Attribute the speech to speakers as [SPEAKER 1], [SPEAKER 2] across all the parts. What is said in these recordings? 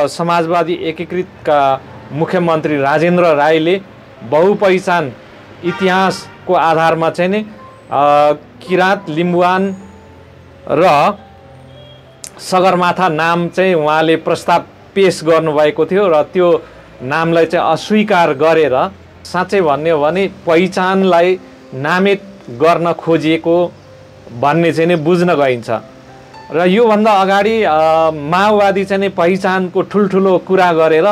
[SPEAKER 1] समाजवादी एकीकृतका मुख्यमन्त्री राजेन्द्र राईले बहुपहिचान इतिहासको आधारमा चाहिँ नि किराँत लिम्बुवान र सगरमाथा नाम चाहिँ उहाँले प्रस्ताव पेश गर्नुभएको थियो र त्यो नामलाई चाहिँ अस्वीकार गरेर साँच्चै भन्ने हो भने पहिचानलाई नामित गर्न खोजिएको भन्ने चाहिँ नि बुझ्न गइन्छ। र योभन्दा अगाडि माओवादी चाहिँ नि पहिचानको ठुल्ठुलो कुरा गरेर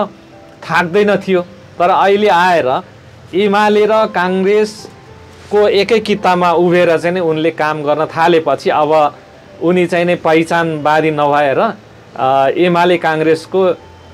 [SPEAKER 1] थाक्दैन थियो, तर अहिले आएर एमाले र काङ्ग्रेसको एकै कित्तामा उभिएर चाहिँ नि उनले काम गर्न थालेपछि अब उनी चाहिँ नि पहिचानवादी नभएर एमाले काङ्ग्रेसको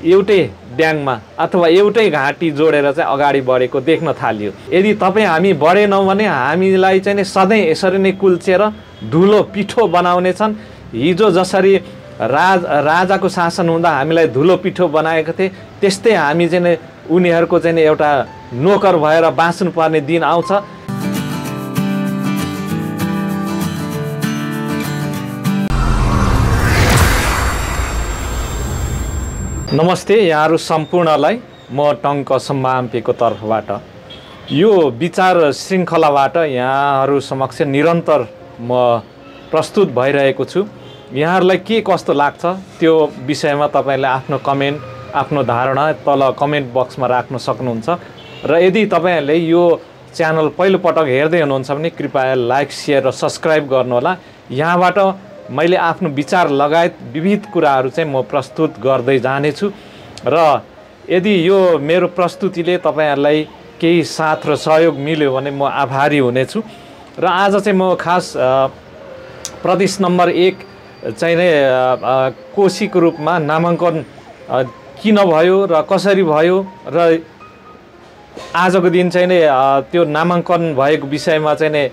[SPEAKER 1] एउटै ड्याङमा अथवा एउटै घाँटी जोडेर चाहिँ अगाडि बढेको देख्न थालियो। यदि तपाईँ हामी बढेनौँ भने हामीलाई चाहिँ नि सधैँ यसरी नै कुल्चेर धुलो पिठो बनाउनेछन्। हिजो जसरी राजाको शासन हुँदा हामीलाई धुलो पिठो बनाएको थिए, त्यस्तै हामी चाहिँ नि उनीहरूको चाहिँ नि एउटा नोकर भएर बाँच्नुपर्ने दिन आउँछ। नमस्ते यहाँहरू सम्पूर्णलाई, म टङ्क सम्माम्पेको तर्फबाट यो विचार श्रृङ्खलाबाट यहाँहरू समक्ष निरन्तर म प्रस्तुत भइरहेको छु। यहाँहरूलाई के कस्तो लाग्छ त्यो विषयमा तपाईँले आफ्नो कमेन्ट, आफ्नो धारणा तल कमेन्ट बक्समा राख्न सक्नुहुन्छ। र यदि तपाईँहरूले यो च्यानल पहिलोपटक हेर्दै हुनुहुन्छ भने कृपया लाइक, सेयर र सब्सक्राइब गर्नुहोला। यहाँबाट मैले आफ्नो विचार लगायत विविध कुराहरू चाहिँ म प्रस्तुत गर्दै जानेछु र यदि यो मेरो प्रस्तुतिले तपाईँहरूलाई केही साथ र सहयोग मिल्यो भने म आभारी हुनेछु। र आज चाहिँ म खास प्रदेश नम्बर 1 चाहिँ नै कोशीको रूपमा नामाङ्कन किन भयो र कसरी भयो र आजको दिन चाहिँ नै त्यो नामाङ्कन भएको विषयमा चाहिँ नै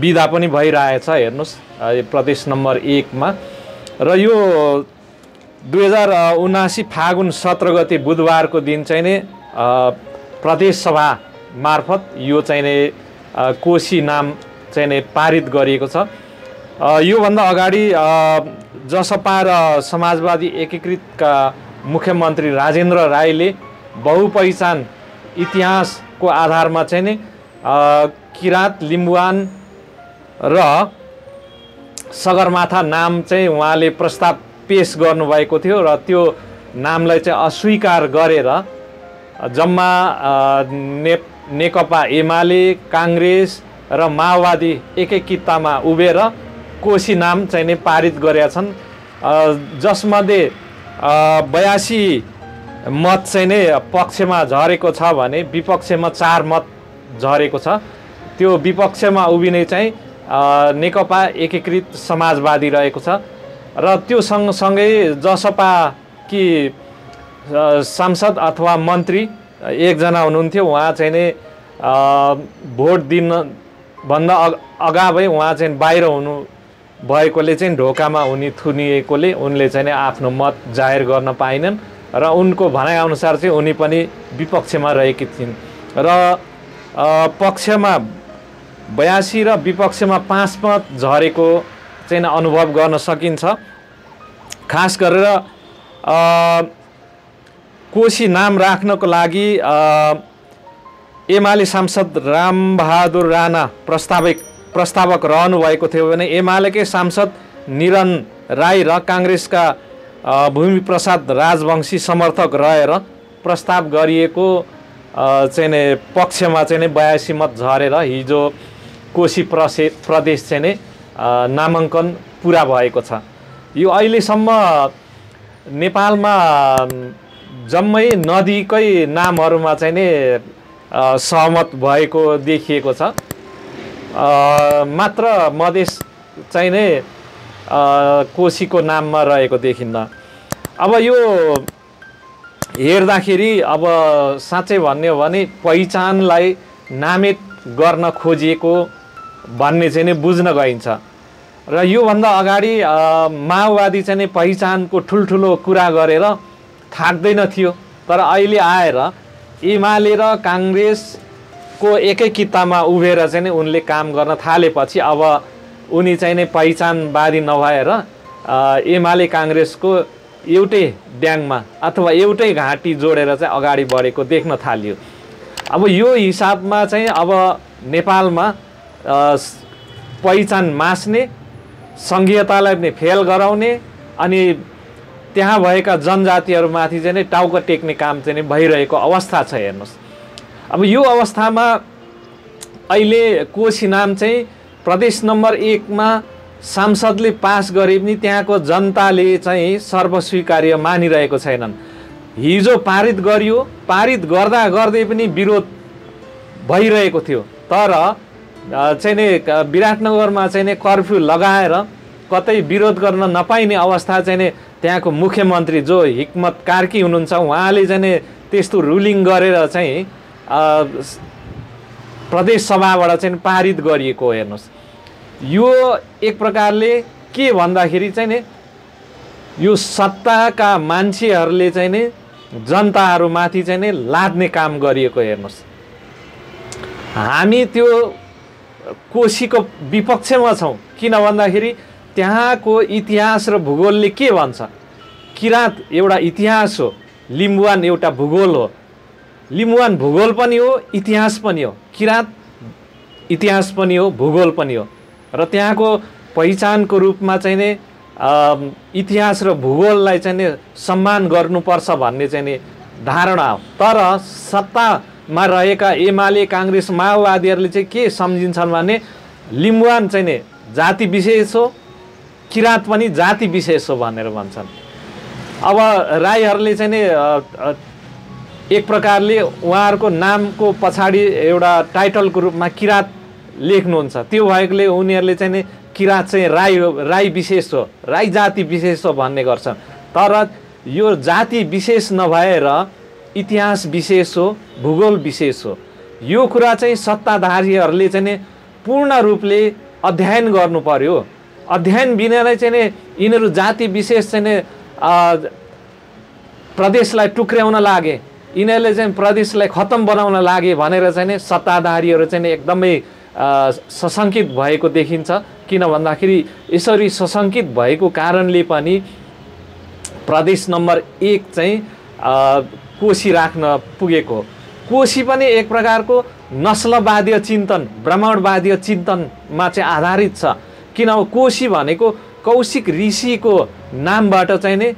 [SPEAKER 1] विधा पनि भइरहेछ। हेर्नुहोस् प्रदेश नम्बर 1 मा र यो 2079 फागुन 17 गते बुधबारको दिन चाहिँ नै प्रदेश सभा मार्फत यो चाहिँ नै कोशी नाम चाहिँ नै पारित गरिएको छ। योभन्दा अगाडि जसपा र समाजवादी एकीकृतका मुख्यमन्त्री राजेन्द्र राईले बहुपहिचान इतिहासको आधारमा चाहिँ नि किराँत लिम्बुवान र सगरमाथा नाम चाहिँ उहाँले प्रस्ताव पेश गर्नुभएको थियो र त्यो नामलाई चाहिँ अस्वीकार गरेर जम्मा नेकपा एमाले, काङ्ग्रेस र माओवादी एकै कित्तामा उभिएर कोशी नाम चाहिँ नि पारित गरेका छन्, जसमध्ये 82 मत चाहिँ नै पक्षमा झरेको छ भने विपक्षमा 4 मत झरेको छ। त्यो विपक्षमा उभिने चाहिँ नेकपा एकीकृत समाजवादी रहेको छ र त्यो सँगसँगै जसपा कि सांसद अथवा मन्त्री एकजना हुनुहुन्थ्यो, उहाँ चाहिँ नि भोट दिनभन्दा अगावै उहाँ चाहिँ बाहिर हुनु भएकोले चाहिँ ढोकामा उनी थुनिएकोले उनले चाहिँ नि आफ्नो मत जाहेर गर्न पाइनन् र उनको भनाइअनुसार चाहिँ उनी पनि विपक्षमा रहेकी थिइन् र पक्षमा 82 र विपक्षमा 5 मत झरेको चाहिँ अनुभव गर्न सकिन्छ। खास गरेर कोशी नाम राख्नको लागि एमाले सांसद रामबहादुर राणा प्रस्तावक रहनु भएको थियो भने एमालेकै सांसद निरन राई र काङ्ग्रेसका भूमि प्रसाद राजवंशी समर्थक रहेर प्रस्ताव गरिएको चाहिँ नि पक्षमा चाहिँ नि 82 मत झरेर हिजो कोशी प्रदेश चाहिँ नि नामाङ्कन पुरा भएको छ। यो अहिलेसम्म नेपालमा जम्मै नदीकै नामहरूमा चाहिँ नि सहमत भएको देखिएको छ, मात्र मधेस चाहिँ नै कोशीको नाममा रहेको देखिन्न। अब यो हेर्दाखेरि अब साँच्चै भन्ने हो भने पहिचानलाई नामित गर्न खोजिएको भन्ने चाहिँ नि बुझ्न गइन्छ। र योभन्दा अगाडि माओवादी चाहिँ नि पहिचानको ठुल्ठुलो कुरा गरेर थाक्दैन थियो, तर अहिले आएर एमाले र काङ्ग्रेसको एकै कित्तामा उभिएर चाहिँ नि उनले काम गर्न थालेपछि अब उनी चाहिँ नि पहिचानवादी नभएर एमाले काङ्ग्रेसको एउटै ड्याङमा अथवा एउटै घाँटी जोडेर चाहिँ अगाडि बढेको देख्न थालियो। अब यो हिसाबमा चाहिँ अब नेपालमा पहिचान मास्ने, सङ्घीयतालाई पनि फेल गराउने अनि त्यहाँ भएका जनजातिहरूमाथि चाहिँ टाउको टेक्ने काम चाहिँ भइरहेको अवस्था छ। हेर्नुहोस्, अब यो अवस्थामा अहिले कोशी नाम चाहिँ प्रदेश नम्बर 1 मा सांसदले पास गरे पनि त्यहाँको जनताले चाहिँ सर्वस्वीकार्य मानिरहेको छैनन्। हिजो पारित गरियो, पारित गर्दा गर्दै पनि विरोध भइरहेको थियो। तर चाहिँ नि विराटनगरमा चाहिँ नि कर्फ्यू लगाएर कतै विरोध गर्न नपाइने अवस्था चाहिँ नि त्यहाँको मुख्यमन्त्री जो हिक्मत कार्की हुनुहुन्छ उहाँले चाहिँ नि त्यस्तो रुलिङ गरेर चाहिँ प्रदेश सभाबाट चाहिँ पारित गरिएको। हेर्नुहोस्, यो एक प्रकारले के भन्दाखेरि चाहिँ नि यो सत्ताका मान्छेहरूले चाहिँ नि जनताहरूमाथि चाहिँ नि लाद्ने काम गरिएको। हेर्नुहोस्, हामी त्यो कोशीको विपक्षमा छौँ। किन भन्दाखेरि त्यहाँको इतिहास र भूगोलले के भन्छ? किराँत एउटा इतिहास हो, लिम्बुवान एउटा भूगोल हो। लिम्बुवान भूगोल पनि हो, इतिहास पनि हो। किराँत इतिहास पनि हो, भूगोल पनि हो। र त्यहाँको पहिचानको रूपमा चाहिँ नि इतिहास र भूगोललाई चाहिँ नि सम्मान गर्नुपर्छ भन्ने चाहिँ नि धारणा हो। तर सत्तामा रहेका एमाले, काङ्ग्रेस, माओवादीहरूले चाहिँ के सम्झिन्छन् भने लिम्बुवान चाहिँ नि जाति विशेष हो, किराँत पनि जाति विशेष हो भनेर भन्छन्। अब राईहरूले चाहिँ नि एक प्रकारले उहाँहरूको नामको पछाडि एउटा टाइटलको रूपमा किराँत लेख्नुहुन्छ। त्यो भएकोले उनीहरूले चाहिँ नि किराँत चाहिँ राई विशेष हो, राई जाति विशेष हो भन्ने गर्छन्। तर यो जाति विशेष नभएर इतिहास विशेष हो, भूगोल विशेष हो। यो कुरा चाहिँ सत्ताधारीहरूले चाहिँ नि पूर्ण रूपले अध्ययन गर्नु पर्यो। अध्ययन बिना नै चाहिँ नि यिनीहरू जाति विशेष चाहिँ नि प्रदेशलाई टुक्र्याउन लागे, यिनीहरूले चाहिँ प्रदेशलाई खत्तम बनाउन लागे भनेर चाहिँ नि सत्ताधारीहरू चाहिँ नि एकदमै सशङ्कित भएको देखिन्छ। किन भन्दाखेरि यसरी सशङ्कित भएको कारणले पनि प्रदेश नम्बर 1 चाहिँ कोशी राख्न पुगेको। कोशी पनि एक प्रकारको नस्लवादीय चिन्तन, ब्राह्मणवादीय चिन्तनमा चाहिँ आधारित छ। किन कोशी भनेको कौशिक ऋषिको नामबाट चाहिँ नि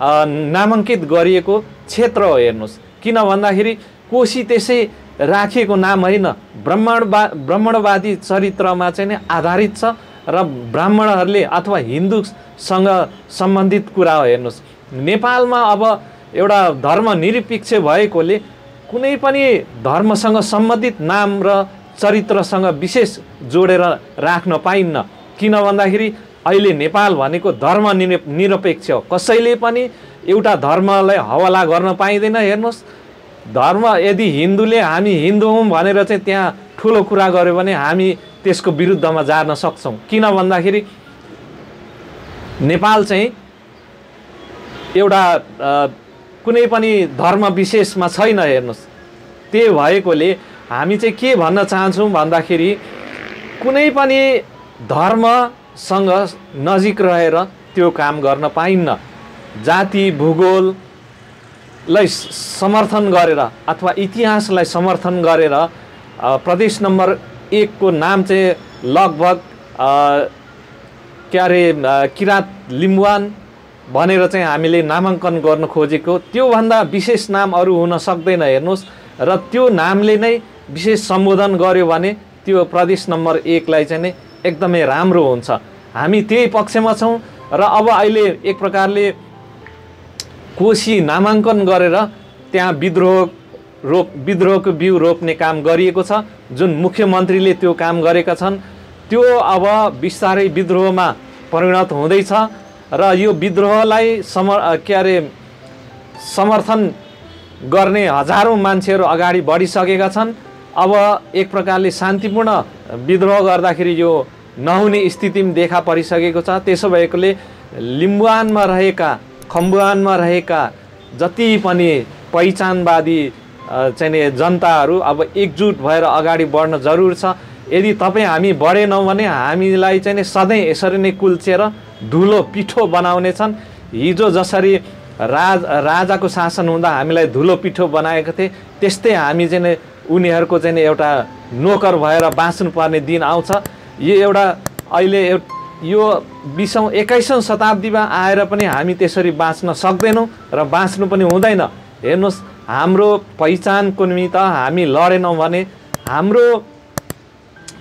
[SPEAKER 1] नामाङ्कित गरिएको क्षेत्र हो। हेर्नुहोस्, किन भन्दाखेरि कोशी त्यसै राखिएको नाम होइन, ब्राह्मणवादी चरित्रमा चाहिँ नि आधारित छ र ब्राह्मणहरूले अथवा हिन्दूसँग सम्बन्धित कुरा हो। हेर्नुहोस्, नेपालमा अब एउटा धर्मनिरपेक्ष भएकोले कुनै पनि धर्मसँग सम्बन्धित नाम र चरित्रसँग विशेष जोडेर राख्न पाइन्न। किन भन्दाखेरि अहिले नेपाल भनेको धर्मनिरपेक्ष हो। कसैले पनि एउटा धर्मलाई हवाला गर्न पाइँदैन। हेर्नुहोस्, धर्म यदि हिन्दूले हामी हिन्दू हौँ भनेर चाहिँ त्यहाँ ठुलो कुरा गर्यो भने हामी त्यसको विरुद्धमा जान सक्छौँ। किन भन्दाखेरि नेपाल चाहिँ एउटा कुनै पनि धर्म विशेषमा छैन। हेर्नुहोस्, त्यही भएकोले हामी चाहिँ के भन्न चाहन्छौँ भन्दाखेरि कुनै पनि धर्मसँग नजिक रहेर त्यो काम गर्न पाइन्न। जाति भूगोललाई समर्थन गरेर अथवा इतिहासलाई समर्थन गरेर प्रदेश नम्बर 1 को नाम चाहिँ लगभग किराँत लिम्बुवान भनेर चाहिँ हामीले नामाङ्कन गर्न खोजेको। त्योभन्दा विशेष नाम अरू हुन सक्दैन। हेर्नुहोस्, र त्यो नामले नै विशेष सम्बोधन गर्यो भने त्यो प्रदेश नम्बर 1 लाई चाहिँ नि एकदमै राम्रो हुन्छ। हामी त्यही पक्षमा छौँ। र अब अहिले एक प्रकारले कोशी नामाङ्कन गरेर त्यहाँ विद्रोहको बिउ रोप्ने काम गरिएको छ। जुन मुख्यमन्त्रीले त्यो काम गरेका छन् त्यो अब बिस्तारै विद्रोहमा परिणत हुँदैछ। र यो विद्रोहलाई समर्थन गर्ने हजारौँ मान्छेहरू अगाडि बढिसकेका छन्। अब एक प्रकारले शान्तिपूर्ण विद्रोह गर्दाखेरि यो नहुने स्थिति पनि देखा परिसकेको छ। त्यसो भएकोले लिम्बुवानमा रहेका, खम्बुवानमा रहेका जति पनि पहिचानवादी चाहिँ नि जनताहरू अब एकजुट भएर अगाडि बढ्न जरुर छ। यदि तपाईँ हामी बढेनौँ भने हामीलाई चाहिँ नि सधैँ यसरी नै कुल्चेर धुलो पिठो बनाउने छन्। हिजो जसरी राजाको शासन हुँदा हामीलाई धुलो पिठो बनाएको थिए, त्यस्तै हामी चाहिँ उनीहरूको चाहिँ एउटा नोकर भएर बाँच्नुपर्ने दिन आउँछ। यो एउटा अहिले यो 20औं 21औं शताब्दीमा आएर पनि हामी त्यसरी बाँच्न सक्दैनौँ र बाँच्नु पनि हुँदैन। हेर्नुहोस्, हाम्रो पहिचानको निमित्त हामी लडेनौँ भने हाम्रो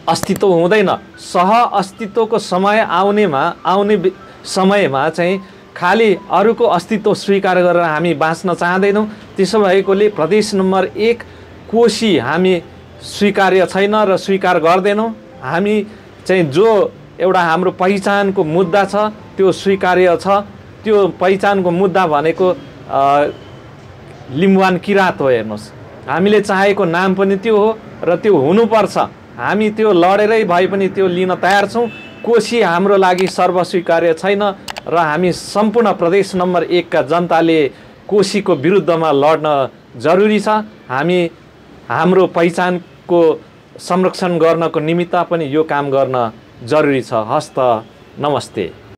[SPEAKER 1] अस्तित्व हुँदैन। सह अस्तित्वको समय आउने समयमा चाहिँ खालि अरूको अस्तित्व स्वीकार गरेर हामी बाँच्न चाहँदैनौँ। त्यसो भएकोले प्रदेश नम्बर 1 कोशी हामी स्वीकार्य छैन र स्वीकार गर्दैनौँ। हामी चाहिँ जो एउटा हाम्रो पहिचानको मुद्दा छ त्यो स्वीकार्य छ। त्यो पहिचानको मुद्दा भनेको लिम्बुवान किराँत हो। हेर्नुहोस्, हामीले चाहेको नाम पनि त्यो हो र त्यो हुनुपर्छ। हामी त्यो लडेरै भए पनि त्यो लिन तयार छौँ। कोशी हाम्रो लागि सर्वस्वीकार्य छैन र हामी सम्पूर्ण प्रदेश नम्बर 1 का जनताले कोशीको विरुद्धमा लड्न जरुरी छ। हामी हाम्रो पहिचानको संरक्षण गर्नको निमित्त पनि यो काम गर्न जरुरी छ। हस्त, नमस्ते।